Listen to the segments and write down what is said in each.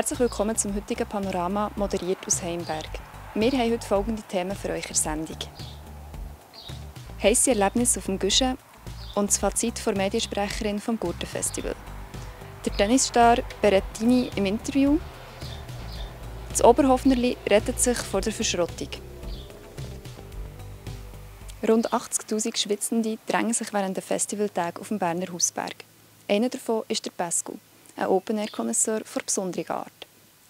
Herzlich willkommen zum heutigen Panorama, moderiert aus Heimberg. Wir haben heute folgende Themen für euch in der Sendung. Heisse Erlebnisse auf dem Guschen und das Fazit der Mediensprecherin vom Gurtenfestival. Der Tennisstar Berrettini im Interview. Das Oberhofnerli rettet sich vor der Verschrottung. Rund 80'000 Schwitzende drängen sich während der Festivaltage auf dem Berner Hausberg. Einer davon ist der Pescu, ein Open-Air-Konnoisseur von besonderer Art.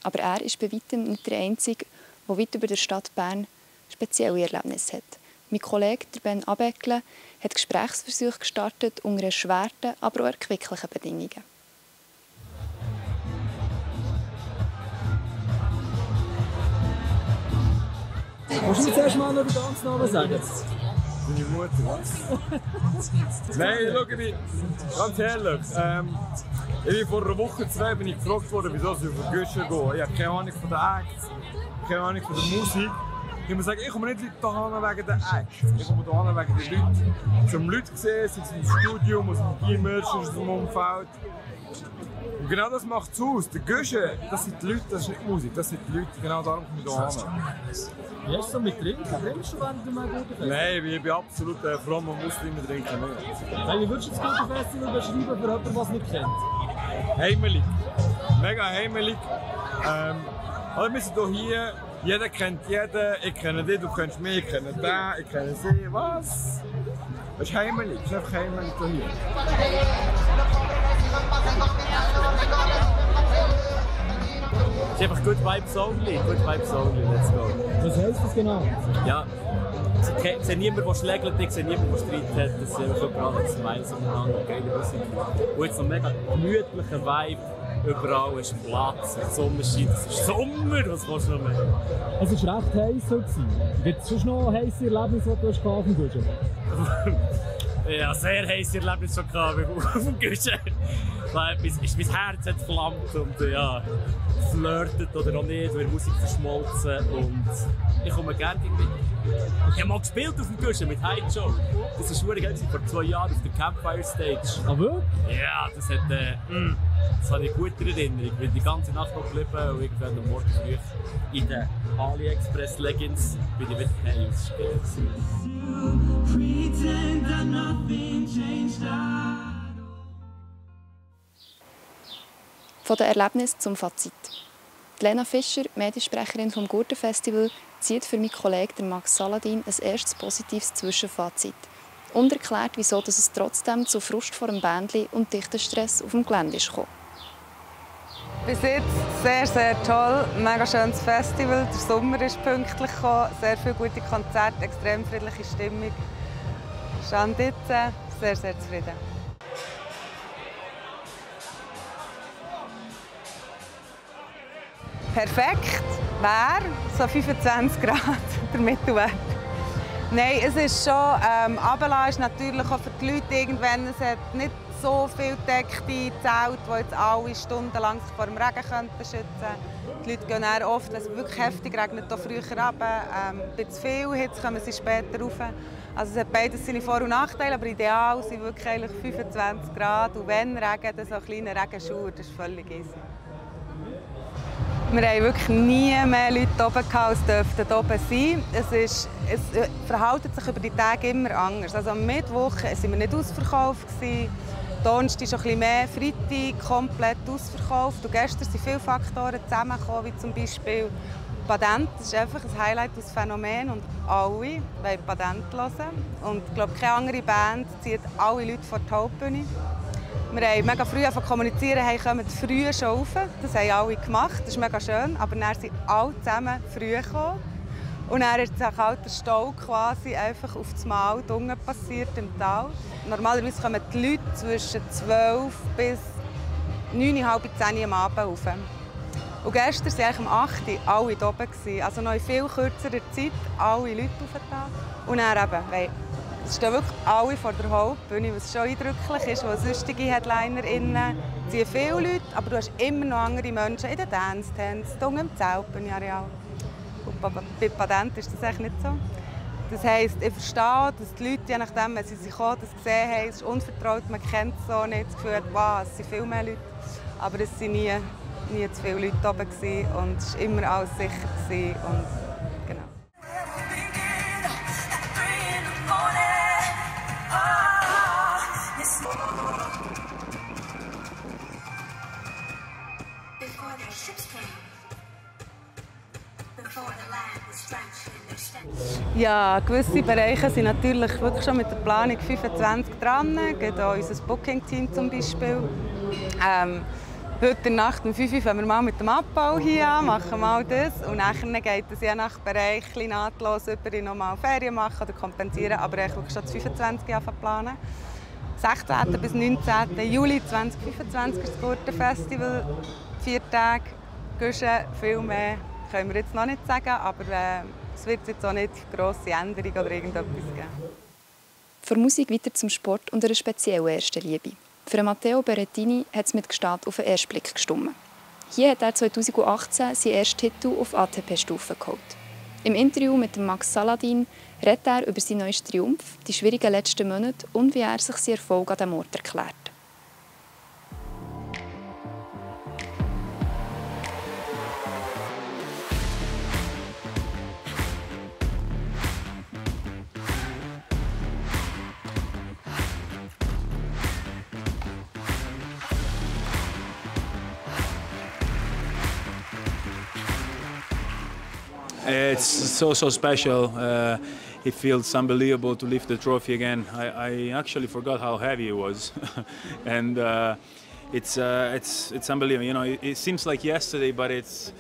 Aber er ist bei weitem nicht der Einzige, der weit über der Stadt Bern spezielle Erlebnisse hat. Mein Kollege Ben Abeckle hat Gesprächsversuche gestartet unter erschwerten, aber auch erquicklichen Bedingungen. Kannst du mir zuerst mal noch den ganzen Namen sagen? Meine Mutter, was? Nein, schau mich, ganz ehrlich. Ich bin vor einer Woche, zwei bin ich gefragt worden, wieso ich auf den Guschen gehe. Ich habe keine Ahnung von den Acts, keine Ahnung von der Musik. Ich muss sagen, ich komme nicht hierher wegen der Acts. Ich komme hierher wegen den Leuten. Zum Leute sehen, sei es im Studium, aus dem Gimmersch, aus dem Umfeld. Und genau das macht es aus. Der Guschen, das sind die Leute, das ist nicht Musik, das sind die Leute. Genau darum komme ich hierher. Wie hast du so mit Trinken? Trinkst du während du mal Gurtenfest? Nein, ich bin absolut frommer Muslim, wir trinken nicht. Wie würdest du das Gurtenfestival beschreiben für jemanden, der es nicht kennt? Heimelig. Mega heimelig. Wir sind hier, jeder kennt jeden. Ich kenne dich, du kennst mich, ich kenne den, ich kenne sie. Was? Das ist heimelig, das ist einfach heimelig hier. Es ist einfach Good Vibes Only, Good Vibes Only, let's go. Was heisst das genau? Ja, ich sehe niemanden, der schlägt, ich sehe niemanden, der Streit hat. Das sind einfach überall Smiles umeinander, geile Musik. Und jetzt noch ein mega gemütlicher Vibe. Überall ist Platz, die Sonne scheint, es ist Sommer, was willst du noch mehr? Es war recht heiß heute. Gibt es sonst noch heisse Erlebnisse, die du hast auf dem Guschen? Ja, sehr heisse Erlebnisse schon auf dem Guschen. Mein Herz hat geflammt und ja, flirtet oder auch nicht, weil die Musik verschmolzen und ich komme gerne mit. Ich habe mal gespielt auf dem Guschen mit High Joe. Das war schwierig vor 2 Jahren auf der Campfire Stage. Ah, wirklich? Ja, das habe ich gut in Erinnerung. Ich bin die ganze Nacht noch geblieben und irgendwann am Morgen früh in den AliExpress Leggings bin ich wieder heim. Das war geil. Von den Erlebnissen zum Fazit. Lena Fischer, Mediensprecherin vom Gurtenfestival, zieht für meinen Kollegen Max Saladin ein erstes positives Zwischenfazit und erklärt, wieso es trotzdem zu Frust vor dem Bändli und dichten Stress auf dem Gelände kam. Bis jetzt sehr, sehr toll. Mega schönes Festival. Der Sommer ist pünktlich gekommen. Sehr viele gute Konzerte, extrem friedliche Stimmung. Stand jetzt sehr, sehr zufrieden. Perfekt wäre so 25 Grad, der Mittelwert. Nein, es ist schon, runterlassen ist natürlich auch für die Leute irgendwann, es hat nicht so viel gedeckte Zelte, die jetzt alle stundenlang sich vor dem Regen schützen könnten. Die Leute gehen dann oft, wenn es wirklich heftig regnet, hier früher runter. Bei zu viel Hitze kommen sie später rauf. Also es hat beides seine Vor- und Nachteile, aber ideal sind wirklich eigentlich 25 Grad. Und wenn Regen, dann so ein kleiner Regenschauer, das ist völlig easy. Wir haben wirklich nie mehr Leute oben gehabt, als dürften oben sein. Es verhält sich über die Tage immer anders. Also am Mittwoch waren wir nicht ausverkauft. Donnerstag schon ein bisschen mehr, Freitag komplett ausverkauft. Und gestern sind viele Faktoren zusammengekommen, wie zum Beispiel Patent. Das ist einfach ein Highlight, das Phänomen. Und alle wollen Patent hören. Und ich glaube, keine andere Band zieht alle Leute vor die Hauptbühne. Wir haben mega früh angefangen zu kommunizieren, kommen früh schon rauf. Das haben alle gemacht, das ist mega schön. Aber dann sind alle zusammen früh gekommen. Und dann ist sich halt der Stau quasi einfach auf das Mal unten passiert im Tal. Normalerweise kommen die Leute zwischen 12 bis 9, halb 10 am Abend rauf. Und gestern waren um 8 Uhr alle hier oben. Also noch in viel kürzerer Zeit alle Leute aufgetan. Und dann eben, es stehen wirklich alle vor der Hauptbühne, was schon eindrücklich ist, weil sonstige HeadlinerInnen ziehen viele Leute, aber du hast immer noch andere Menschen in den Dance-Tents, im Zeltbühnenareal. Und bei Patent ist das eigentlich nicht so. Das heisst, ich verstehe, dass die Leute, je nachdem, wenn sie kommen, das gesehen haben, es ist unvertraut, man kennt es so nicht, das Gefühl, wow, es sind viel mehr Leute. Aber es sind nie nie zu viele Leute oben und es war immer alles sicher. Und, genau. Ja, gewisse Bereiche sind natürlich wirklich schon mit der Planung 25 dran. Geht auch unser Booking-Team zum Beispiel. Heute Nacht um 5 Uhr fangen wir mal mit dem Abbau hier an, machen mal das. Und nachher geht es je nach Bereich nahtlos über noch mal Ferien machen oder kompensieren. Aber ich wirklich schon 25 Jahre planen. 16. bis 19. Juli 2025 ist das Gurtenfestival. 4 Tage, Guschen, viel mehr können wir jetzt noch nicht sagen, aber es wird jetzt auch nicht grosse Änderungen oder irgendetwas geben. Von Musik weiter zum Sport und einer speziellen ersten Liebe. Für Matteo Berrettini hat es mit Gstaad auf den ersten Blick gestimmt. Hier hat er 2018 seinen ersten Titel auf ATP-Stufe geholt. Im Interview mit Max Saladin redet er über seinen neuen Triumph, die schwierigen letzten Monate und wie er sich seinen Erfolg an diesem Ort erklärt. It's so special. It feels unbelievable to lift the trophy again. I actually forgot how heavy it was, and it's unbelievable. You know, it seems like yesterday, but it's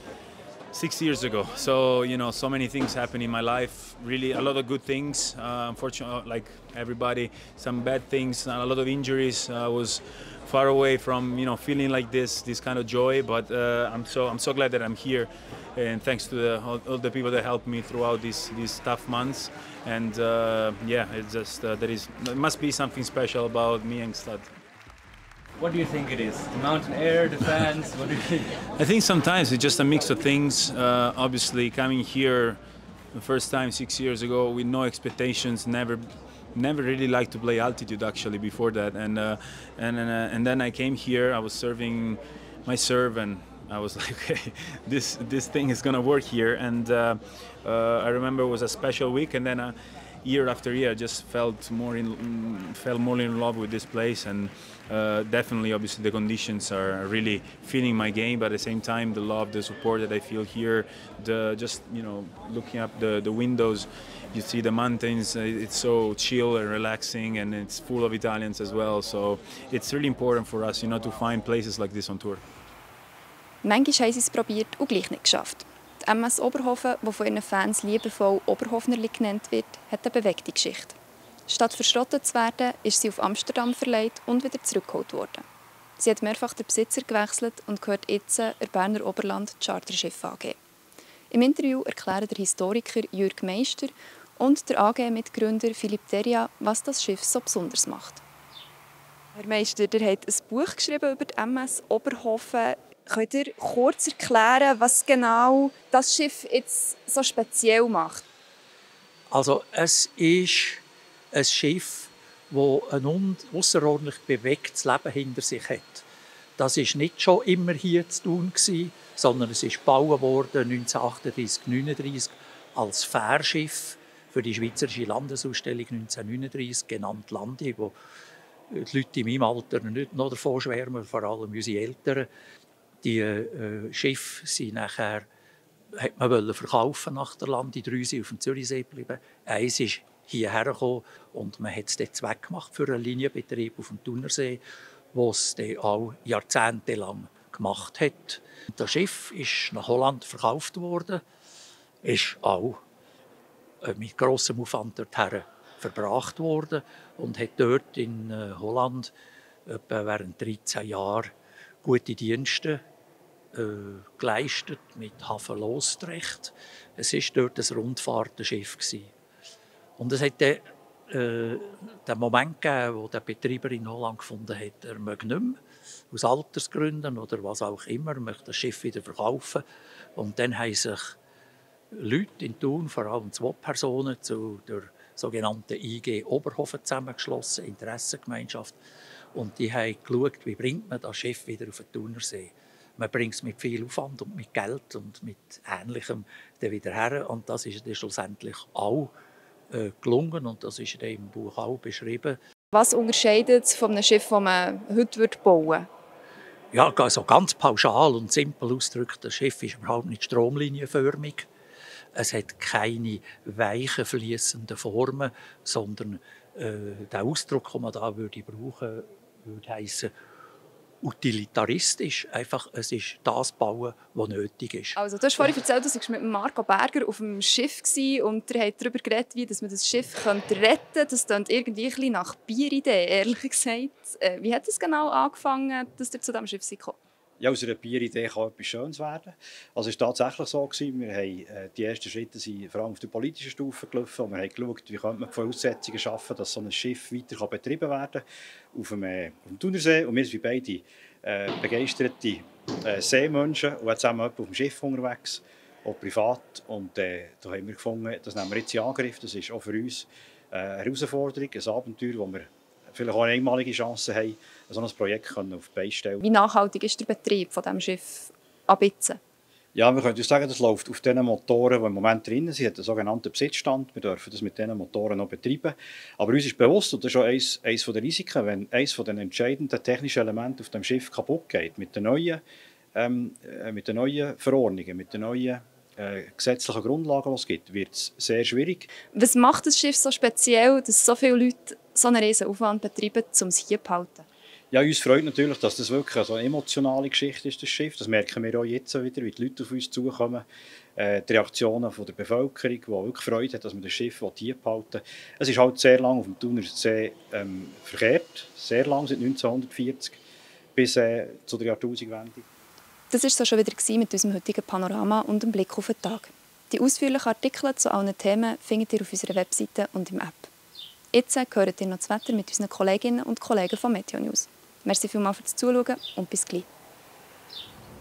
6 years ago. So you know, so many things happened in my life. Really, a lot of good things. Unfortunately, like everybody, some bad things, a lot of injuries. I was far away from feeling like this kind of joy. But I'm so glad that I'm here, and thanks to all the people that helped me throughout these tough months. And yeah, it's just there must be something special about me and Gstaad. What do you think it is? The mountain air, the fans? What do you think? I think sometimes it's just a mix of things. Obviously, coming here the first time 6 years ago with no expectations, never really liked to play altitude actually before that, and then I came here. I was serving my serve, and I was like, okay, this thing is gonna work here. And I remember it was a special week, and then year after year, I just fell more in love with this place, and definitely, obviously, the conditions are really feeding my game. But at the same time, the love, the support that I feel here, just looking up the windows, you see the mountains. It's so chill and relaxing, and it's full of Italians as well. So it's really important for us, to find places like this on tour. Manchmal haben sie es probiert und gleich nicht geschafft. Die MS Oberhofen, die von ihren Fans liebevoll Oberhofnerli genannt wird, hat eine bewegte Geschichte. Statt verschrottet zu werden, ist sie auf Amsterdam verlegt und wieder zurückgeholt worden. Sie hat mehrfach den Besitzer gewechselt und gehört jetzt der Berner Oberland Charterschiff AG. Im Interview erklären der Historiker Jürg Meister und der AG-Mitgründer Philipp Deria, was das Schiff so besonders macht. Herr Meister, ihr habt ein Buch geschrieben über die MS Oberhofen. Könnt ihr kurz erklären, was genau das Schiff jetzt so speziell macht? Also es ist ein Schiff, das ein ausserordentlich bewegtes Leben hinter sich hat. Das war nicht schon immer hier zu tun, sondern es ist gebaut worden 1938/39 als Fährschiff für die Schweizerische Landesausstellung 1939, genannt Landi, wo die Leute in meinem Alter nicht noch davon schwärmen, vor allem unsere Eltern. Die Schiffe sind nachher, hat man verkaufen nach der Landi. 3 sind auf dem Zürichsee geblieben. Eins ist hierher gekommen und man hat es dort weggemacht für einen Linienbetrieb auf dem Thunersee, wo es dann auch jahrzehntelang gemacht hat. Das Schiff ist nach Holland verkauft worden, ist auch mit grossem Aufwand dorthin verbracht worden und hat dort in Holland etwa während 13 Jahren gute Dienste geleistet mit Hafen Loosdrecht. Es war dort ein Rundfahrtenschiff. Und es hat den Moment gegeben, wo der Betreiber in Holland gefunden hat, er möchte nicht mehr, aus Altersgründen oder was auch immer, er möchte das Schiff wieder verkaufen. Und dann haben sich Leute in Thun, vor allem 2 Personen, zu der sogenannten IG Oberhofen zusammengeschlossen, Interessengemeinschaft. Und die haben geschaut, wie bringt man das Schiff wieder auf den Thunersee. man bringt es mit viel Aufwand und mit Geld und mit Ähnlichem dann wieder her. Und das ist dann schlussendlich auch gelungen und das ist in dem Buch auch beschrieben. Was unterscheidet es von einem Schiff, das man heute bauen würde? Ja, also ganz pauschal und simpel ausgedrückt, das Schiff ist überhaupt nicht stromlinienförmig. Es hat keine weichen, fließenden Formen, sondern der Ausdruck, den man da brauchen würde, würde heissen, utilitaristisch. Einfach, es ist das Bauen, was nötig ist. Also, du hast vorhin erzählt, du warst mit Marco Berger auf dem Schiff und ihr habt darüber geredet, wie man das Schiff retten könnte. Das klingt irgendwie ein bisschen nach Bieridee, ehrlich gesagt. Wie hat es genau angefangen, dass ihr zu diesem Schiff seid? Ja, aus einer Bieridee kann etwas Schönes werden. Also es war tatsächlich so, wir haben die ersten Schritte sind vor allem auf der politischen Stufe gelaufen und wir haben geschaut, wie man die Voraussetzungen schaffen, dass so ein Schiff weiter betrieben werden kann auf dem Thunersee. Und wir sind beide begeisterte Seemenschen und zusammen auf dem Schiff unterwegs, auch privat. Und da haben wir gefunden, das nehmen wir jetzt in Angriff. Das ist auch für uns eine Herausforderung, ein Abenteuer, wo wir vielleicht auch eine einmalige Chance haben, so ein Projekt auf die Beine stellen. Wie nachhaltig ist der Betrieb von diesem Schiff ab jetzt? Ja, wir können sagen, das läuft auf den Motoren, die im Moment drin sind. Es hat einen sogenannten Besitzstand. Wir dürfen das mit diesen Motoren noch betreiben. Aber uns ist bewusst, und das ist auch eines der Risiken, wenn eines der entscheidenden technischen Elemente auf dem Schiff kaputt geht, mit den neuen Verordnungen, mit den neuen gesetzlichen Grundlagen, die es gibt, wird es sehr schwierig. Was macht das Schiff so speziell, dass so viele Leute so einen riesen Aufwand betreiben, um es hier zu behalten? Ja, uns freut natürlich, dass das wirklich eine emotionale Geschichte ist, das Schiff. Das merken wir auch jetzt wieder, wie die Leute auf uns zukommen. Die Reaktionen von der Bevölkerung, die wirklich Freude hat, dass man das Schiff hier behalten will. Es ist halt sehr lange auf dem Thunersee verkehrt, sehr lang, seit 1940 bis zu der Jahrtausendwende. Das war es schon wieder mit unserem heutigen Panorama und dem Blick auf den Tag. Die ausführlichen Artikel zu allen Themen findet ihr auf unserer Webseite und im App. Jetzt hört ihr noch das Wetter mit unseren Kolleginnen und Kollegen von Meteo News. Merci vielmals fürs Zuschauen und bis gleich.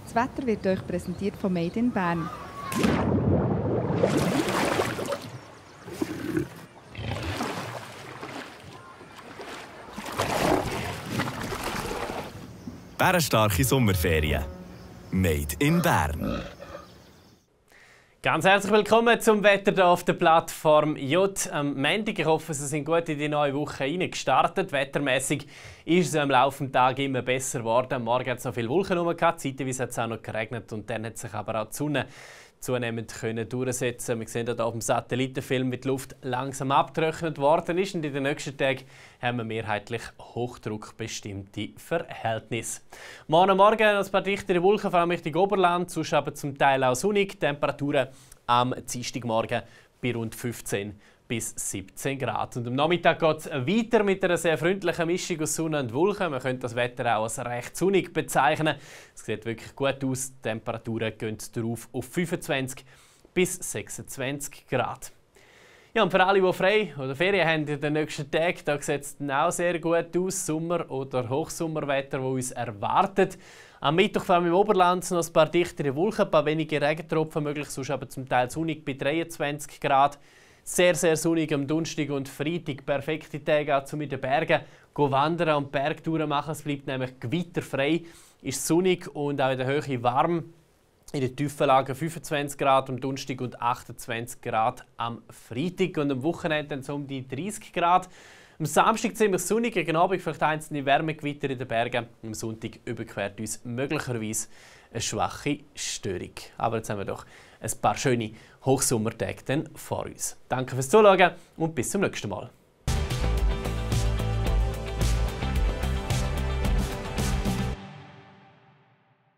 Das Wetter wird euch präsentiert von Made in Bern. Bärenstarke Sommerferien. Made in Bern. Ganz herzlich willkommen zum Wetter hier auf der Plattform J. Am Montag, ich hoffe, Sie sind gut in die neue Woche gestartet. Wettermäßig ist es am Laufe des Tages immer besser geworden. Morgen hat es noch viele Wolken herum, zeitweise hat es auch noch geregnet und dann hat sich aber auch die Sonne zunehmend durchsetzen. Wir sehen hier auf dem Satellitenfilm, wie die Luft langsam abgetrocknet worden ist. Und in den nächsten Tagen haben wir mehrheitlich hochdruckbestimmte Verhältnisse. Morgen ein paar dichtere Wolken, vor allem Richtung Oberland, sonst aber zum Teil auch sonnig. Temperaturen am Dienstagmorgen bei rund 15 bis 17 Grad. Und am Nachmittag geht es weiter mit einer sehr freundlichen Mischung aus Sonne und Wolken. Man könnte das Wetter auch als recht sonnig bezeichnen. Es sieht wirklich gut aus. Die Temperaturen gehen darauf auf 25 bis 26 Grad. Ja, und für alle, die frei oder Ferien haben in den nächsten Tagen, da sieht es auch sehr gut aus. Sommer- oder Hochsommerwetter, das uns erwartet. Am Mittwoch vor allem im Oberland noch ein paar dichtere Wolken, ein paar wenige Regentropfen möglich, sonst aber zum Teil sonnig bei 23 Grad. Sehr, sehr sonnig am Donnerstag und Freitag. Perfekte Tage auch um in den Bergen wandern und Bergtouren machen. Es bleibt nämlich gewitterfrei, ist sonnig und auch in der Höhe warm. In den tiefen Lagen 25 Grad am Donnerstag und 28 Grad am Freitag. Und am Wochenende dann so um die 30 Grad. Am Samstag ziemlich sonnig, gegen Abend vielleicht einzelne Wärmegewitter in den Bergen. Am Sonntag überquert uns möglicherweise eine schwache Störung. Aber jetzt haben wir doch ein paar schöne Hochsommertage vor uns. Danke fürs Zuschauen und bis zum nächsten Mal.